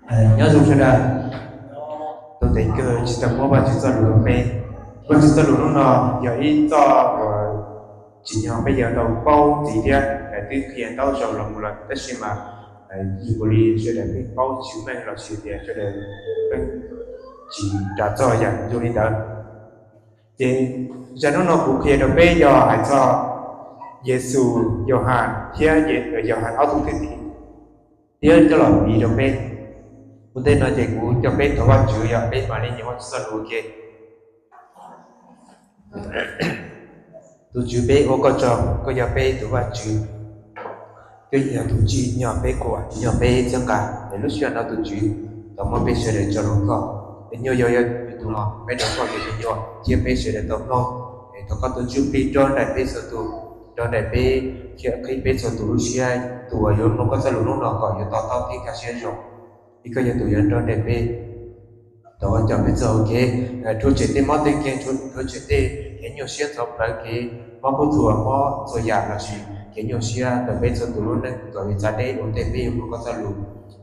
Nyob zoo sawv daws, tau teev kawg tsis tau muab Vajtswv txoj lus rau peb. Vajtswv txoj lus hnub no yog ib txoj uas tsim nyog peb yuav tau paub ntxiv thiab, twb qhia ntau zaus los mus lawm tab sis mas yus ua li sawv daws pheej paub tsis meej los sis tias sawv daws pheej tsis ras txog yam zoo li ntawd. Ces zaj hnub no kuv qhia rau peb yog hais txog Yexus, Yauhas thiab Yauhas ob tug thwj tim thiab coj los piv rau peb. Ua ntej no ces kuv coj peb thov Vajtswv, yog peb mam li nyeem Vajtswv txoj lus ua ke. Tus Tswv, peb ua koj tsaug, koj yog peb tus Vajtswv, koj yog tus tsim nyog peb quaj, tsim nyog peb txhawb nqa. Es lub sij hawm no tus Tswv tau muab peb sawv daws tso rau koj, es nyuaj yog yog tus no peb rau koj tus me nyuam thiab peb sawv daws tau mloog. Es thov koj tus Ntsuj Plig nrog nraim peb txhua tus, nrog nraim peb thiab qhib peb txhua tus lub siab, tus uas yuav mloog koj txoj lus hnub no kom yuav to taub thiab kaj siab zoo. Es koj yog tus yuav nrog nraim peb, thov koj coj peb txoj hau kev, rhuav tshem tej mob tej nkeeg, rhuav tshem tej kev nyuaj siab ntxhov plawv, kev mob kub txuas mob txhua yam lossis kev nyuaj siab rau peb txhua tus lub neej kom yuav txav deb ua ntej peb yuav mloog koj txoj lus.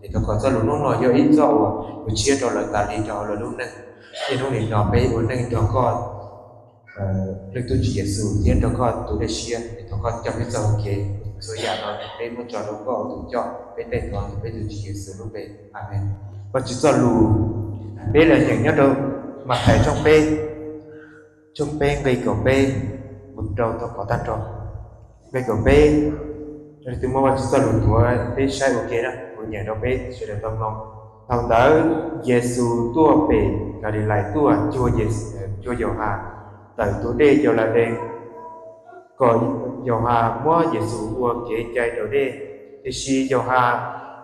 Es thov kom txoj lus hnub no yog ib txoj uas yuav tshiab rau lawv tas li rau hauv lawv lub neej. Niaj hnub nim no peb ua neej nrog koj, leej tub Tswv Yexus thiab nrog koj tus dej siab, es thov koj coj peb txoj hau kev, txhua yam no peb muab tso rau koj ua tus coj, peb tej thov peb tus Tswv Yexus lub npe, amees. Vajtswv txoj lus peb los nyeem nyob rau Mathais tshooj peb, tshooj peb nqe kaum peb mus rau tom qhov tag nrho. Nqe kaum peb, leej twg muaj Vajtswv txoj lus tuav peb saib ua ke na, kuv nyeem rau peb sawv daws tau mloog. Thaum ntawd Yexus tuaj pem Kalilais tuaj, cuag Yauhas tawm tus dej Yauladees, kom Yauhas muab Yexus ua kev cai raus dej. Tiam sis Yauhas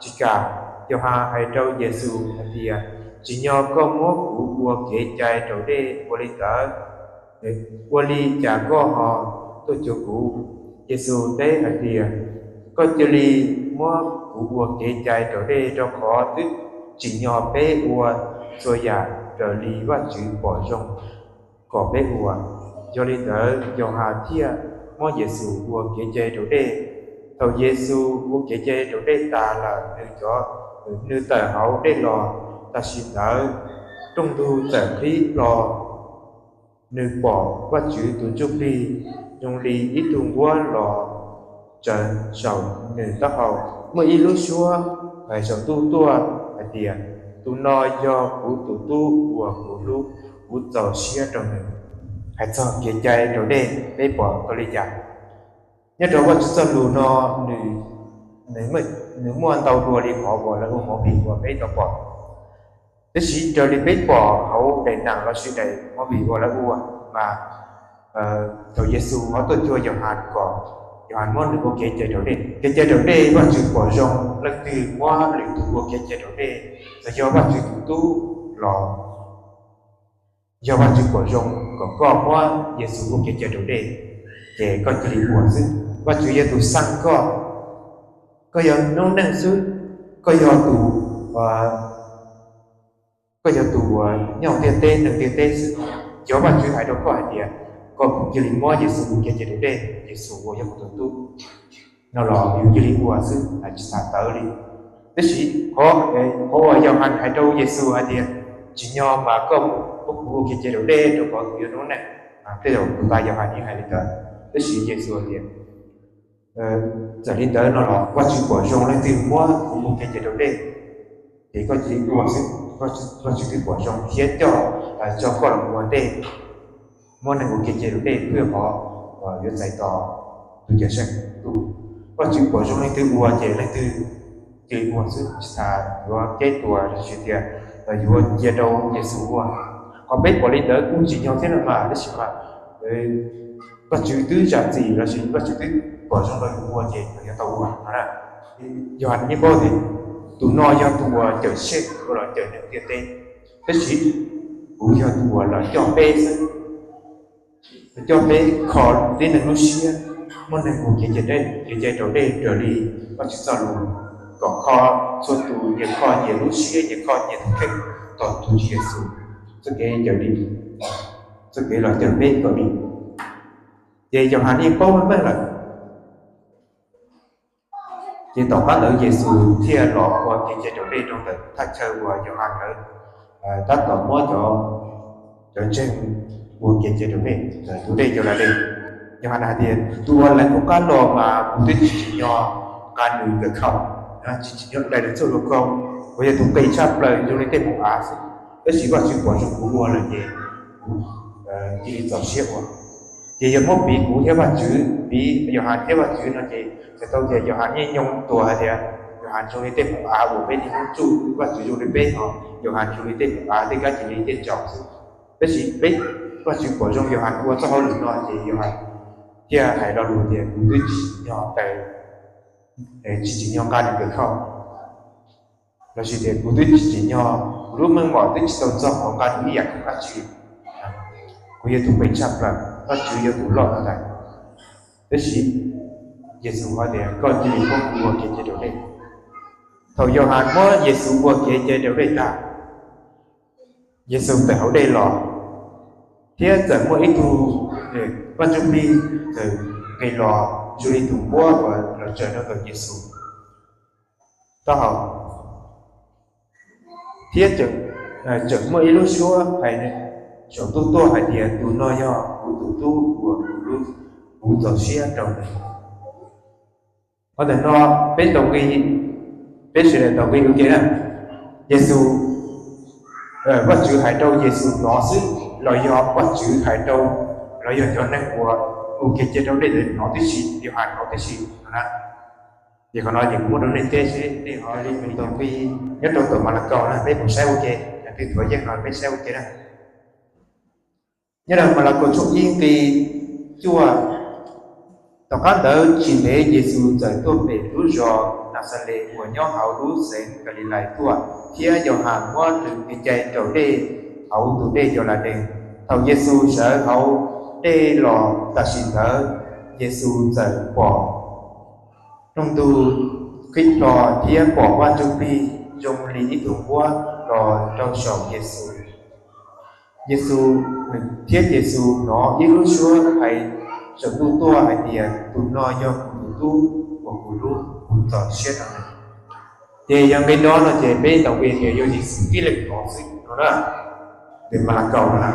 tsis kam, Yauhas hais rau Yexus hais tias, Tsim nyog koj muab kuv ua kev cai raus dej ua li ntawd, ua li cas koj ho tuaj cuag kuv? Yexus teb hais tias, Koj cia li muab kuv ua kev cai raus dej, rau qhov twb tsim nyog peb ua txhua yam raws li Vajtswv pom zoo kom peb ua. Yog li ntawd Yauhas thiaj muab Yexus ua kev cai raus dej. Thaum Yexus ua kev cai raus dej tas lawm, nws cov, nws tawm hauv dej los. Tam sim ntawd rooj ntug txawm qhib plo, nws pom Vajtswv tus Ntsuj Plig zoo li ib tug nquab los tsaws saum nws taub hau. Muaj ib lub suab hais saum ntuj tuaj hais tias, Tus no yog kuv tus Tub uas kuv hlub, kuv txaus siab rau nws. Hais txog kev cai raus dej peb pom tau li cas? Nyob rau Vajtswv txoj lus no, nws muaj ntau dua li qhov uas lawv ua movie uas peb tau pom. Tab sis raws li peb pom hauv daim neeg lossis daim movie uas lawv ua mas, thaum Yexus ho tuaj cuag Yauhas kom Yauhas muab nws ua kev cai raus dej. Kev cai raus dej Vajtswv pom zoo leej twg muab lwm tus ua kev cai raus dej, txawm yog Vajtswv tus tub los yog Vajtswv pom zoo kom koj muab Yexus ua kev cai raus dej, ces koj cia li ua xwb. Vajtswv yog tus xaj koj, koj yog noob neej xwb, koj yog tus, koj yog tus uas nyob ntiaj teb, neeg ntiaj teb xwb. Yog Vajtswv hais rau koj hais tias koj cia li muab Yexus ua kev cai raus dej, Yexus uas yog kuv tus tub, no los yus cia li ua xwb, tsis tas tawv li. Tab sis qhov uas Yauhas hais rau Yexus hais tias, Tsim nyog mas koj muab kuv ua kev cai raus dej, rau qhov kuv yog noob neej. Tej zaum tus ntawd Yauhas yeej hais li ntawd, tab sis Yexus tias, Txawm li ntawd no los Vajtswv pom zoo leej twg muab kuv ua kev cai raus dej, ces koj cia li ua xwb. Vajtswv twb pom zoo thiab coj, tso koj los ua ntej, muab neeg ua kev cai raus dej pw qhov yuav txais tos tus Cawmseej tus. Vajtswv pom zoo leej twg ua ces leej twg cia li ua xwb, tsis tas yuav ceeb toom lossis tias yuav cia rau Yexus ua. Qhov peb pom li ntawd kuj tsim nyog thiab no mas, tab sis mas Vajtswv twb zam txim lossis Vajtswv twb pom zoo rau yus ua ces yus yuav tau ua no na. Yauhas yeej paub tias tus no yog tus uas cawm seej los cawm neeg ntiaj teb, tab sis kuv yog tus uas los coj peb xwb, los coj peb kho tib neeg lub siab, muab neeg ua kev cai, kev cai raus dej raws li Vajtswv txoj lus, kom kho txhua tus nyias kho nyias lub siab, nyias kho nyias tus kheej, tos tus Yexus txoj kev cawm dim, txoj kev los cawm peb kom dim. Ces Yauhas yeej paub meej meej lawm. Ces tom qab ntawd Yexus thiaj los ua kev cai raus dej rau ntawm thaj chaw uas Yauhas nkawd tab tom muab cov ntseeg ua kev cai raus dej, tus dej Yauladees. Yauhas hais tias, tus uas lawv kuv qab los mas kuv twb tsis tsim nyog nqa nws nkawm khau, tsis tsim nyog dai nws txoj hlua khau, uas yog tus qis tshaj plaws zoo li tej hmoov av xwb. Tab sis Vajtswv pom zoo kuv ua lawm ces kuv cia li txaus siab ua. Ces yog muab piv kuv thiab Vajtswv, piv Yauhas thiab Vajtswv no ces txhais tau tias Yauhas yeej nyoo tuag hais tias Yauhas zoo li tej hmoov av uas peb niaj hnub tsuj, Vajtswv zoo li peb no, Yauhas zoo li tej hmoov av tej kab cia li tej tsaus xwb. Tab sis peb, Vajtswv pom zoo Yauhas ua txoj hauj lwm no ces Yauhas thiaj hais lo lus tias kuv twb tsis tsim nyog, tsis tsim nyog nqa nws nkawm khau, lossis tias kuv twb tsis tsim nyog, kuv lub meej mom twb tsis tau txog hauv nqa nws ib yam khoom dab tsi. Kuv yog tus qis tshaj plaws, Vajtswv yog tus loj tag. Tab sis Yexus hais tias koj cia li muab kuv ua kev cai raus dej. Thaum Yauhas muab Yexus ua kev cai raus dej tag, Yexus tawm hauv dej los, thiab txawm muaj ib tug Vaj Ntsuj Plig txawm nqis los zoo li tus nquab uas los tsaws rau ntawm Yexus taub hau, thiab tseem muaj ib lub suab hais saum ntuj tuaj hais tias, tus no yog kuv tus tub uas kuv txaus siab rau nws. Qhov ntawm no peb tau nqi, peb sawv daws tau nqi ua ke na. Yexus, Vajtswv hais rau Yexus hnov xwb los yog Vajtswv hais rau, los yog cov neeg uas ua kev cai raus dej ntawd hnov tib si, Yauhas hnov tib si no na? Ces qhov no ces kuv muab rau nej teb seb nej ho li tau nqi. Nyob rau tom Malakaus na peb mus saib ua ke, yog twg thuav yeej no peb saib ua ke na. Nyob rau Malakaus tshooj ib nqi cuaj, tom qab ntawd tsis ntev Yexus txawm tuaj pem lub zos Naxales uas nyob hauv lub xeev Kalilais tuaj, thiab Yauhas muab nws kev cai raus dej hauv tus dej Yauladees. Thaum Yexus sawv hauv dej los tam sim ntawd, Yexus txawm pom rooj ntug qhib plho thiab pom Vaj Ntsuj Plig zoo li ib tug nquab los rau saum Yexus. Yexus, thiab Yexus hnov ib lub suab hais saum ntuj tuaj hais tias, tus no yog kuv tus tub uas kuv hlub, kuv txaus siab rau nws. Ces yog nqi no no ces peb tau nqi tias yog Yexus tib leeg hnov xwb no na. Tes Malakaus no na,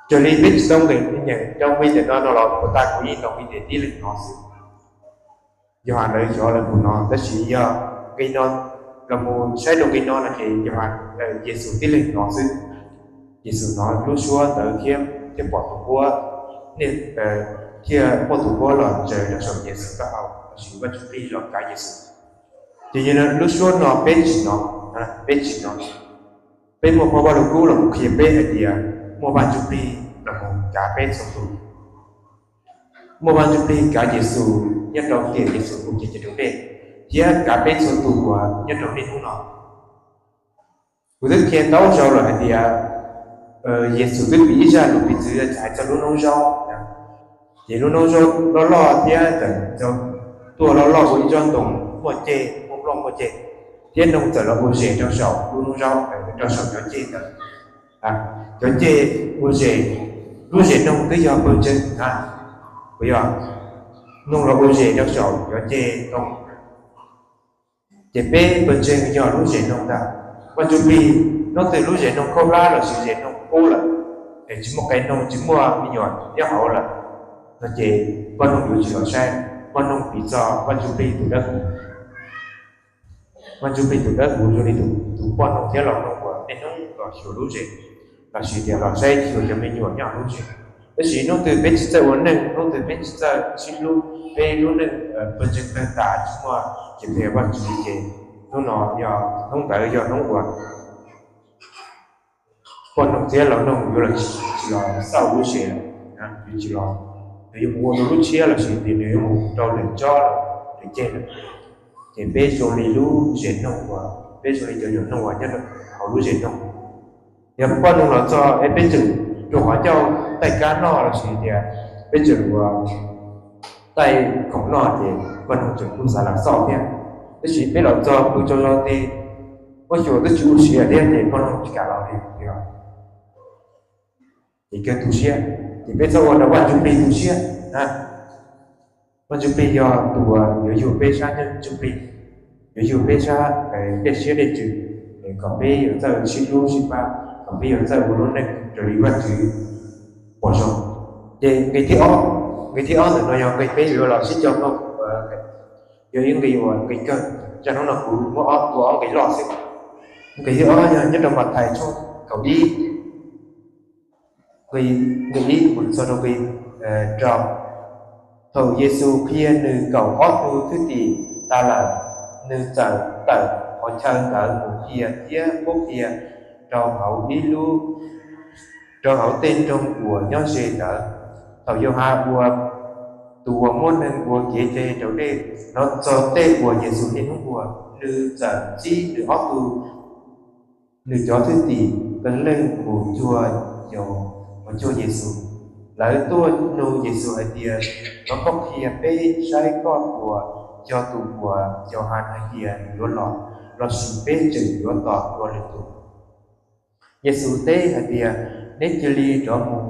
raws li peb tsis tau nqi, nyeem rau nqi ntawm no no los puas tas kuv yeej tau nqi tias tib leeg hnov xwb. Yauhas lawv xyov lawv puas hnov, tab sis yog nqi no, los mus saib rau nqi no no ces Yauhas, Yexus tib leeg hnov xwb. Yexus hnov lub suab ntawd thiab, thiaj pom tus nquab, thiaj muaj tus nquab los tsaws rau saum Yexus taub hau, lossis Vaj Ntsuj Plig los kav Yexus. Ces yog lub suab no peb tsis hnov, peb tsis hnov. Peb muaj phau Vaj Lug Kub los mus qhia peb hais tias muaj Vaj Ntsuj Plig los mus kav peb txhua tus. Muaj Vaj Ntsuj Plig kav Yexus nyob rau tiam Yexus ua kev cai raus dej, thiab kav peb txhua tus uas nyob rau niaj hnub no. Kuv twb qhia ntau zaus lawm hais tias Yexus twb piv ib zaj lus piv txwv hais txog lub noob zaub. Ces lub noob zaub loj loj thiab txawm tuaj loj loj ua ib tsob ntoo muaj ceg, muaj nplooj muaj ceg, thiab noog txawm los ua zes rau saum lub noob zaub, rau saum cov ceg ntawd. Cov ceg ua zes, lub zes noog twb yog pawg ntseeg na, puas yog? Noog los ua zes rau saum cov ceg ntoo. Ces peb pawg ntseeg yog lub zes noog ntag. Vaj Ntsuj Plig, hnub twg lub zes noog khaub hlab lossis zes noog qub lawm, es tsis muaj qe noog, tsis muaj me nyuam nyob hauv lawm, no ces poj noog yuav tsis los saib. Poj noog piv txog Vaj Ntsuj Plig tus dawb huv. Vaj Ntsuj Plig tus dawb huv zoo li tus poj noog thiab laus noog uas niaj hnub los xyuas lub zes, lossis tias los saib xyuas cov me nyuam nyob hauv lub zes. Tab sis hnub twg peb tsis txawj ua neej, hnub twg peb tsis txawj sib hlub, peb lub neej pawg ntseeg tawg tas tsis muaj, ces peb Vaj Ntsuj Plig ces hnub no yog, hnub ntawd yog hnub uas poj noog thiab laus noog yuav los tsis los xauj lub zes lawm, yuav tsis los, nws yuav mus ua rau lub tshiab lossis tias nws yuav mus rau lwm tsob lawm, lwm ceg lawm. Ces peb zoo li lub zes noog uas, peb zoo li cov nyuam noog uas nyob hauv lub zes noog. Yog poj noog los txog es peb tseem rau qhov ncauj taij kab noj lossis tias peb tseem ua taij khoom noj ces poj noog tseem kuj xav los xauj thiab. Tab sis peb los txog pw tsaug zog tes, muab xyuas twb tsis ua siav thiab ces poj noog tsis kam los li. Ces kawg tu siab, ces peb txhob ua rau Vaj Ntsuj Plig tu siab na. Vaj Ntsuj Plig yog tus uas yuav yug peb sab ntsuj plig, yuav yug peb sab dej siab dej ntsws, kom peb yuav txawj sib hlub sib pab, kom peb yuav txawj ua lub neej raws li Vaj Ntsuj Plig pom zoo. Ces nqe thib ob, nqe thib ob ntawm no yog nqe peb yuav los sib cog mloog, yog ib nqe uas nqe kawg. Zaj hnub no kuv muab ob ua ob nqe loj xwb. Nqe thib ob yog nyob rau Mathais tshooj kaum ib, nqe ib mus txog rau nqe rau. Thaum Yexus qhia nws kaum ob tug thwj tim tas lawm, nws txawm tawm qhov chaw ntawd mus qhia thiab qhuab qhia rau hauv ib lub, rau hauv tej nroog uas nyob ze ntawd. Thaum Yauhas uas tus uas muab neeg ua kev cai raus dej hnov txog tej uas Yexus niaj hnub ua, nws txawm txib nws ob tug, nws cov thwj tim qee leej mus cuag, mus cuag Yexus. Lawv tuaj nug Yexus hais tias, Thov koj qhia peb saib koj puas yog tus uas Yauhas hais tias yuav los, lossis peb tseem yuav tos dua lwm tus? Yexus teb hais tias, Neb cia li rov mus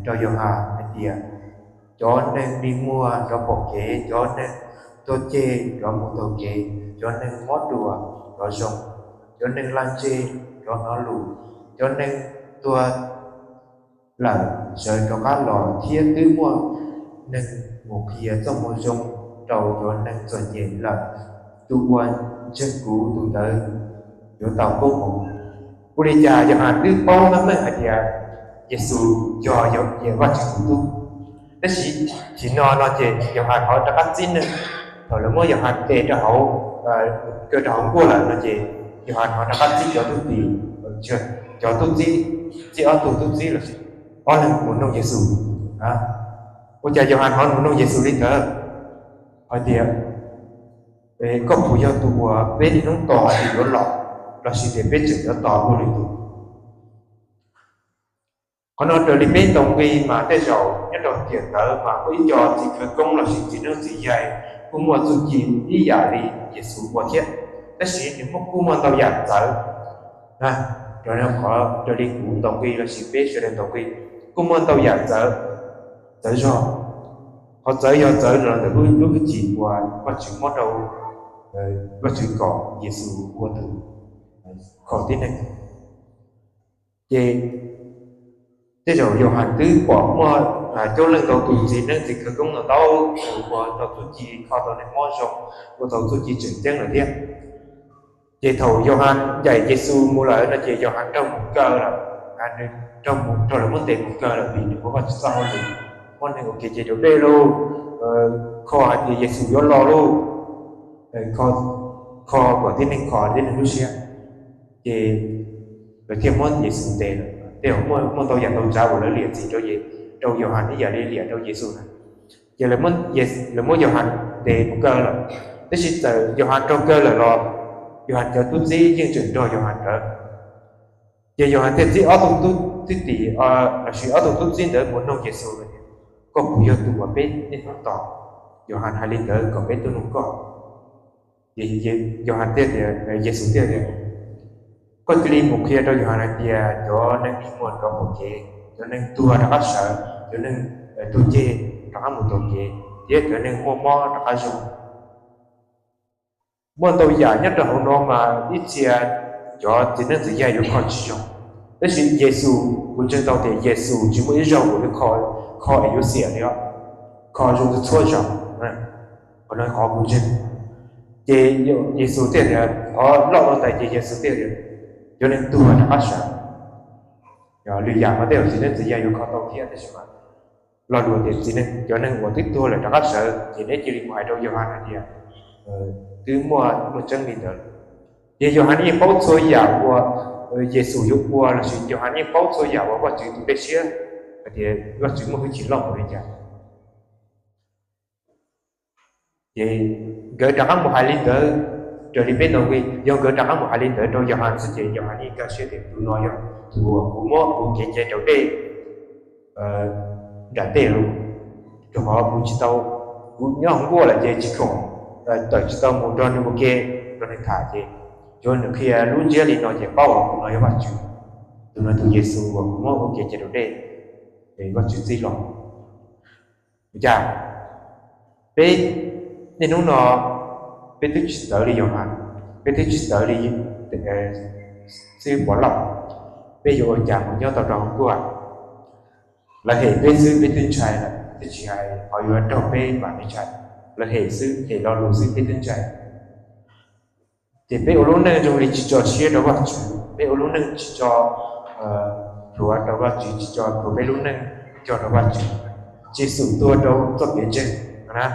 rau Yauhas hais tias, cov neeg dig muag rov pom kev, cov neeg tuag ceg rov mus taug kev, cov neeg mob ruas rov zoo, cov neeg lag ntseg rov hnov lus, cov neeg tuag lawm sawv rov qab los, thiab twb muaj neeg mus qhia txoj moo zoo rau cov neeg txom nyem lawm. Tus uas ntseeg kuv, tus ntawd yuav tau koob hmoov. Ua li cas Yauhas twb paub meej meej hais tias Yexus yog Vajtswv tus tub, tab sis tam sim no no ces Yauhas thov rov qab txib neeg. Thaum lawv muab Yauhas ntes rau hauv, kaw rau hauv nkuaj lawm no ces Yauhas thov rov qab txib cov tub txib, cov tub txib, txib ob tug tub txib los sis ob leeg mus noog Yexus. Ua cas Yauhas thov mus noog Yexus li ntawd hais tias, Koj puas yog tus uas peb niaj hnub tos hais tias yuav los, lossis tias peb tseem yuav tos dua lwm tus? Qhov no raws li peb ntaus nqi mas tej zaum nyob rau tiam ntawd mas muaj ib co txiv khawv koob lossis txiv neeb txiv yaig kuj muaj txuj ci ib yam li Yexus ua thiab, tab sis nws muaj, kuj muaj ntau yam txawv. Raws li kuv ntaus nqi lossis peb sawv daws ntaus nqi, kuj muaj ntau yam txawv, txawv zog. Qhov txawv yog txawv los ntawm lub hwj chim uas Vajtswv muab rau, Vajtswv kom Yexus ua tus kho tib neeg. Ces tej zaum Yauhas twb pom muaj coob leej ntau tus txiv neeb txiv khawv koob ntau ntau tus uas tau txuj ci kho tau neeg mob zoo, ua tau txuj ci tseem ceeb lawm thiab. Ces thaum Yauhas ncaim Yexus mus lawm no ces Yauhas raug mus kaw lawm, nws raug mus, raug lawv muab ntes mus kaw lawm vim nws ua Vajtswv txoj hauj lwm, muab neeg ua kev cai raus dej lauj, kho hais tias Yexus yuav los lauj, kho kom tib neeg kho tib neeg lub siab. Ces lawv thiaj muab Yexus ntes lawm. Tej zaum muaj ntau yam ntau tsav uas lawv liam txim rau, rau Yauhas ib yam li liam rau Yexus na. Ces lawv muab Yauhas ntes mus kaw lawm, tab sis txawm Yauhas raug kaw lawm los Yauhas cov tub txib yeej tseem nrog Yauhas ntawd. Ces Yauhas thiaj txib ob tug tub txib tim, lossis ob tug tub txib ntawd mus noog Yexus, Koj puas yog tus uas peb niaj hnub tos? Yauhas hais li ntawd kom peb tuaj noog koj. Ces Yauhas thiaj tias, Yexus thiaj tias, Koj cia li mus qhia rau Yauhas hais tias cov neeg dig muag rov pom kev, cov neeg tuag rov qab sawv, cov neeg tuag ceg rov qab mus taug kev, thiab cov neeg muaj mob rov qab zoo. Muaj ntau yam nyob rau hauv no mas ib txhia cov txiv neeb txiv yaig yuav kho tsis zoo, tab sis Yexus, kuv ntseeg tau tias Yexus tsis muaj ib zaug uas yuav kho, kho es yuav xiam li, kho zoo txhua zaus. Qhov no qhov kuv ntseeg. Ces Yexus thiaj tias, qhov loj no ntawd ces Yexus thiaj tias, Cov neeg tuag rov qab sawv. Lwm yam mas tej zaum txiv neeb txiv yaig yuav kho tau thiab, tab sis mas lo lus tias txiv neeg, cov neeg uas twb tuag lawm rov qab sawv, ces neb cia li mus hais rau Yauhas hais tias twb muaj, muaj tseeb li ntawd. Ces Yauhas yeej paub txhua yam uas Yexus yuav ua, lossis Yauhas yeej paub txhua yam uas Vajtswv tus dej siab, hais tias Vajtswv muaj hwj chim loj npaum li cas. Ces nkawd rov qab mus hais li ntawd, raws li peb ntaus nqi, yog nkawd rov qab mus hais li ntawd rau Yauhas xwb ces Yauhas yeej nkag siab tias tus no yog tus uas kuv muab ua kev cai raus dej nram tej lawm, rau qhov kuv tsis tau, kuv nyob hauv nkuaj lawm ces tsis khoom, tawm tsis tau mus nrog nws ua ke, nrog nws tham ces yog nws qhia lub ntsiab li no ces paub tus no yog Vajtswv, tus no tus Yexus uas kuv muab ua kev cai raus dej, ces Vajtswv txib los. Ua cas Peb niaj hnub no peb twb tsis txawv li Yauhas, peb twb tsis txawv li xib hwb Pov Lauj, peb yuav ua cas mus nyob tau rau hauv nkuaj? Lawv hem peb xwb peb twb ntshai lawm, twb tsis hais qhov yuav raug peb vam li ntshai. Lawv hem xwb, hem lo lus xwb peb twb ntshai. Ces peb ua lub neej zoo li tsis tso siab rau Vajtswv, peb ua lub neej tsis tso plhuav rau Vajtswv, tsis tso plhuav peb lub neej coj rau Vajtswv, tsis xum tuag rau txoj kev ntseeg na.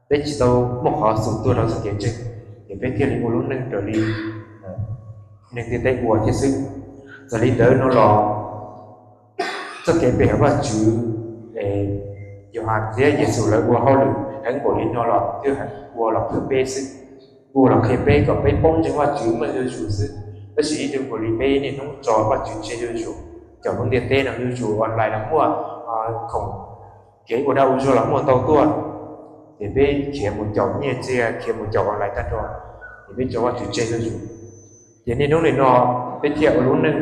Peb tsis tau muaj qhov xum tuag rau txoj kev ntseeg, ces peb thiaj li ua lub neej raws li neeg ntiaj teb ua thiab xwb. Txawm li ntawd no los txoj kev pe hawm Vajtswv, Yauhas thiab Yexus lawv ua hauj lwm heev npaum li no los twb heev ua los qhia peb xwb, ua los qhia peb kom peb paub ntseeg Vajtswv meej zuj zus xwb. Tab sis ib tug nkaus li peb niaj hnub tso Vajtswv tseg zuj zus, cov lub ntiaj teb no zuj zus, online los muaj, khoom kev ua dag ua zog los muaj ntau tuaj, ces peb khiav mus caum nyiaj txiag, khiav mus caum online tag nrho, ces peb tso Vajtswv tseg zuj zus. Ces niaj hnub nim no peb thiaj ua lub neej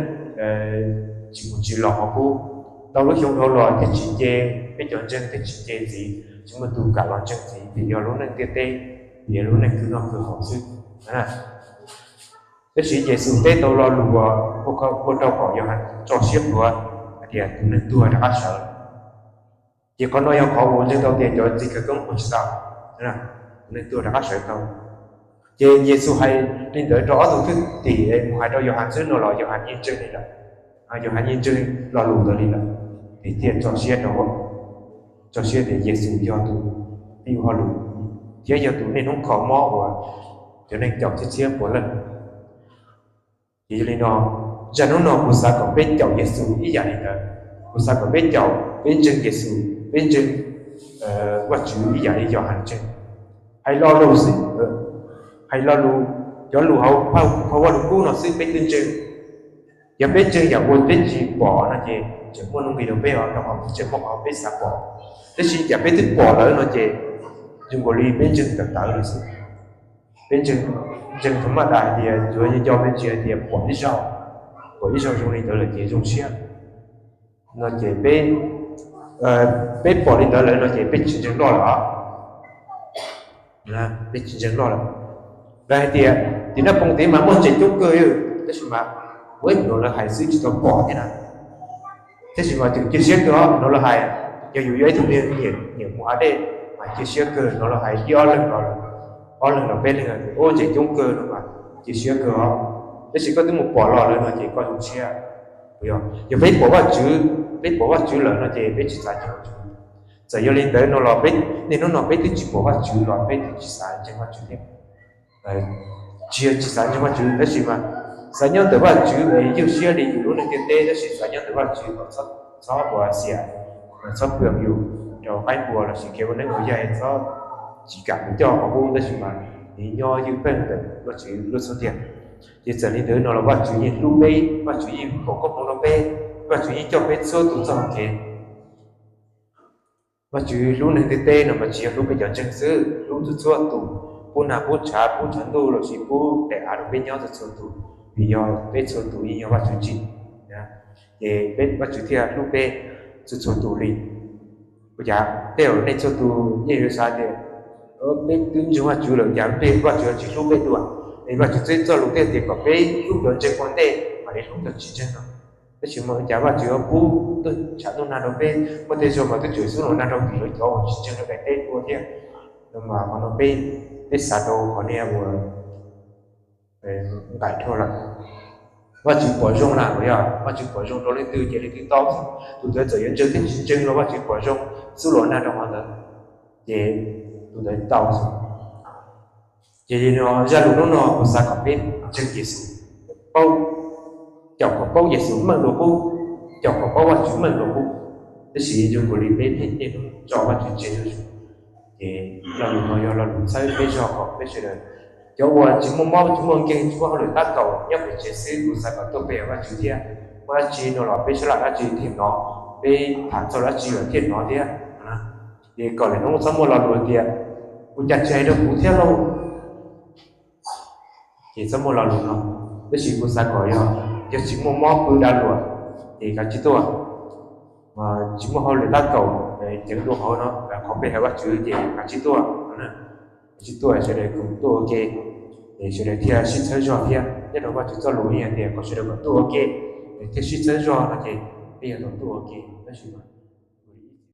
tsis mus tsis los qhov qub. Tau lub xyoo dhau los thiaj tsis nce, peb cov ntseeg thiaj tsis nce ntxiv, tsis muaj tus kam los ntseeg ntxiv vim yog lub neej ntiaj teb, vim yog lub neej khwv noj khwv haus xwb. Tab sis Yexus teb tau lo lus uas ua rau kom Yauhas tso siab plhuav hais tias tus neeg tuag rov qab sawv. Ces qhov no yog qhov uas ntseeg tau tias cov txiv khawv koob ua tsis tau, tus neeg tuag rov qab sawv tau. Ces Yexus hais li ntawd rau ob tug thwj tim mus hais rau Yauhas xwb no los Yauhas yeej ntseeg li lawm. Yauhas yeej ntseeg lo lus ntawd li lawm, ces thiaj tso siab rau, tso siab tias Yexus yog tus pib ua hauj lwm thiab yog tus niaj hnub kho mob uas cov neeg caum txhiab txhiab puav leej. Ces yog li no, zaj hnub no kuv xav kom peb caum Yexus ib yam li ntawd. Kuv xav kom peb caum, peb ntseeg Yexus, peb ntseeg Vajtswv ib yam li Yauhas ntseeg. Hais lo lus xwb, hais lo lus, cov lus hauv phau Vajluskub no xwb peb twb ntseeg. Yog peb ntseeg yam uas peb tsis pom no ces tseem muaj nuj nqis rau peb os, rau qhov tseem muaj qhov peb xav pom. Tab sis yam peb twb pom lawm no ces zoo nkaus li peb ntseeg tawv tawv lawm xwb. Peb ntseeg thaum maj das hais tias yuav nco me ntsis hais tias pom ib zaug, pom ib zaug zoo li ntawd lawm ces zoo siab no ces peb, peb pom li ntawd lawm no ces peb tsis ntseeg loj lawm os. Peb tsis ntseeg loj lawm. Lawv hais tias tim Naj Poo tid mas muaj ntses coob kawg, tab sis mas ua ib hnub lawv hais xwb tsis tau pom thiab na. Tab sis mas tseem cia siab kawg os, hnov lawv hais, yog yus yog ib tug neeg nyiam mus hav dej mas cia siab kawg, hnov lawv hais ib ob leeg los, ob leeg los peb leeg tias ua ntses coob kawg no mas cia siab kawg os. Tab sis koj twb mus pom los lawm no ces koj zoo siab. Yog peb pom Vajtswv, peb pom Vajtswv lawm no ces peb tsis xav ntseeg Vajtswv. Txawm yog li ntawd no los peb, niaj hnub no peb twb tsis pom Vajtswv los peb twb tsis xav ntseeg Vajtswv thiab. Tsis yog tsis xav ntseeg Vajtswv tab sis mas xav nyob ntawm Vajtswv es ywj siab li yus lub neej ntiaj teb, tab sis xav nyob ntawm Vajtswv kom txhob ua xiam, txhob pw yus rau qaib npua lossis kev ua neeb ua yaig, txhob tsis kam mus coj qhov qub, tab sis mas nyob ywj peej ntawm Vajtswv lub xub ntiag. Ces txawm li ntawd no los Vajtswv yeej hlub peb, Vajtswv yeej foom koob hmoov rau peb, Vajtswv yeej coj peb txhua tus txoj hau kev. Vajtswv hlub neeg ntiaj teb no mas tsis yog hlub peb cov ntseeg xwb, hlub txhua txhua tus, pub nag pub tshav, pub tshav ntuj lossis pub daim av rau peb nyob txhua txhua tus, vim yog peb txhua tus yeej yog Vajtswv tsim. Ces peb, Vajtswv thiaj hlub peb txhua txhua tus li. Ua cas tej zaum nej txhua tus yeej yuav xav tias peb twb ntseeg Vajtswv lawm cas Vajtswv tsis hlub peb dua? Es Vajtswv txib txoj lus thiaj tias kom peb hlub cov ntseeg ua ntej mam li hlub cov tsis ntseeg no. Tab sis mas ua cas Vajtswv yuav pub tuaj tshav ntuj nag rau peb, muaj tej zaug mas twb tseem xub los nag rau tim lawv cov uas tsis ntseeg rau daim teb tuaj thiab. No mas qhov no peb, peb xav rau qhov niag uas nqaim dhau lawm. Vajtswv pom zoo na, yog Vajtswv pom zoo rau leej twg ces leej twg tau xwb. Tus ntawd txawm yuav ntseeg thiab tsis ntseeg los Vajtswv pom zoo, xub los nag rau qhov ntawd, ces tus ntawd tau xwb. Ces li no zaj lus hnub no kuv xav kom peb ntseeg Yexus, paub, caum kom paub Yexus meej dua qub, caum kom paub Vajtswv meej dua qub. Tab sis zoo nkaus li peb pheej niaj hnub tso Vajtswv tseg zuj zus. Ces lo lus no yog lo lus txhawb peb zog kom peb sawv daws, cov uas tsis muaj mob tsis muaj nkeeg tsis muaj hauj lwm tab kaum nyob pem tsev xwb, kuv xav kom tuaj pe Vajtswv thiab. Muaj dab tsi no los peb sab laj dab tsi thiaj hnov, peb tham txog dab tsi los thiaj hnov thiab. Ces kom lwm hnub txhob muaj lo lus tias ua cas tsis hais rau kuv thiab lauj. Ces txhob muaj lo lus no. Tab sis kuv xav kom yog, yog tsis muaj mob pw dav luam ces kav tsij tuaj, tsis muaj hauj lwm tab kaum Ceev dua qhov no, qhov peb hais Vajtswv ces kav tsij tuaj, kav tsij tuaj sawv daws koom tuaj ua ke, es sawv daws thiaj sib txhawb zog thiab. Nyob rau Vajtswv txoj lus yeej hais tias kom sawv daws koom tuaj ua ke, thiaj sib txhawb zog no ces peb yuav tau tuaj ua ke tab sis